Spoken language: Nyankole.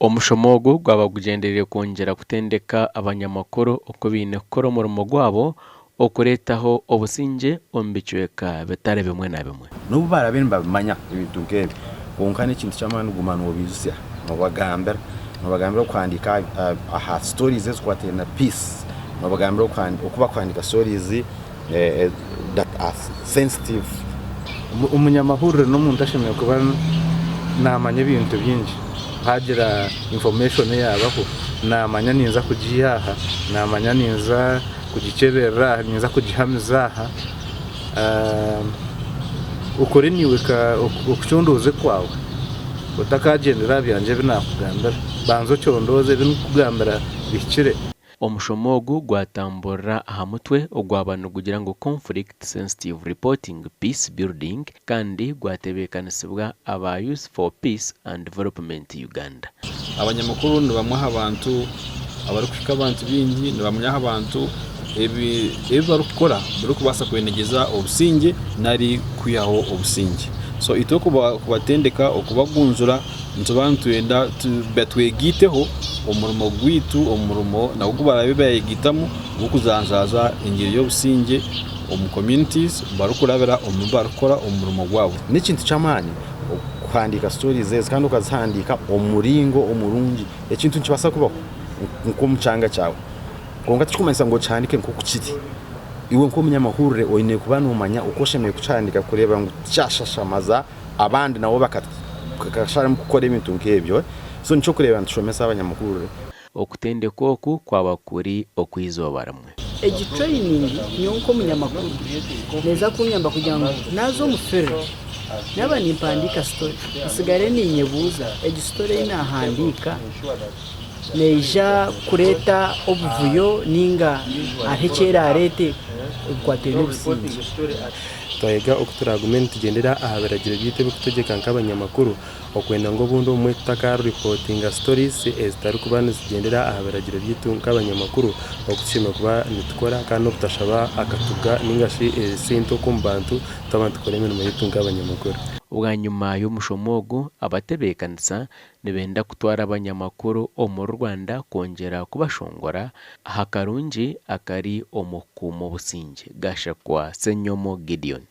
Omushomo ogu gwaba gugyendereire kwongyera kutendeka abanyamakuru oku baine kukora omurimo gwabo okureetaho obusingye omu bicweka bitari bimwe na bimwe. N'obu baraabe nibabimanya ebintu nk'ebi, kwonka n'ekintu ky'amaani kuguma noobaijutsya, noobagambira, noobagambira okuhandiika aha stories ezikwataine na peace, noobagambira oku barikuhandiika stories that are sensitive. Omunyamahurire n'omuntu ashemereire kuba naamanya ebintu bingi. Haagira information eyaabaho, naamanya ninza kugiiha aha, naamanya ninza kugikyeberera aha, ninza kugihamiza aha. Okore naiwe okucondooza okwawe otakagyendera aha byangye ebi naakugambira. Banza ocondooze ebi ndikukugambira bihikire. Omushomo ogu gwatamburira aha mutwe ogwaba nigugira ngu Conflict Sensitive Reporting Peace Building kandi gwatebeekanisibwa aba Youth for Peace and Development Uganda. Abanyamakuru ni bamwe aha bantu abarikuhika abantu baingi, ni bamwe aha bantu ebi barikukora birikubaasa kwenegyeza obusingye nari kwihaho obusingye. So itwe kubatendeka, okubagunjura nituba nitwenda batwegaiteho omurimo gwaitu, omurimo nagwo ogu baraabe bayegaitamu ogw'okujanjaaza engiri y'obusingye omu communities barikurabira omu bi barikukora omu murimo gwabo. N'ekintu ky'amaani kuhandiika stories ezi kandi okazihandiika omu muringo omurungi. Ekintu nikibaasa kubaho nk'omu kyanga kyawe kwonka tikirikumanyisa ngu okihandiike nk'oku kiri. Iwe nk'omunyamahurire oine kuba noomanya oku oshemereire kukihandiika kureeba ngu tikyashashamaza abandi nabo bakasharamu kukora ebintu nk'ebyo. So nikyo orikureeba nitushomesa abanyamahurire. Okutendekwa oku kwaba kuri okw'eizooba rimwe. Egi training nyowe nk'omunyamakuru neeza kunyamba kugira ngu naaza omu field naaba nimpandiika story nsigare ninyebuuza egi story ei naahandiika neija kureeta obuvuyo ninga hariho eki eraareete ebikwataine n'obusingye. Twayega oku turaagume nitugyendera aha biragiro byaitu ebirikutegyeka nk'abanyamakuru. Okwenda ngu obundi obumwe tutakaaripootinga stories ezitarikuba nizigyendera aha biragiro byaitu nk'abanyamakuru oku tushemereire kuba nitukora kandi n'obutashaba akatuga ninga shi esente okwo omu bantu twaba nitukora emirimo yaitu nk'abanyamakuru. Bwanyima y'omushomo ogu, abatebeekanisa nibenda kutwara abanyamakuru omuri Rwanda kwongyera kubashongora aha karungi akari omu kukuuma obusingye. Gashakwa Ssenyomo Gideon.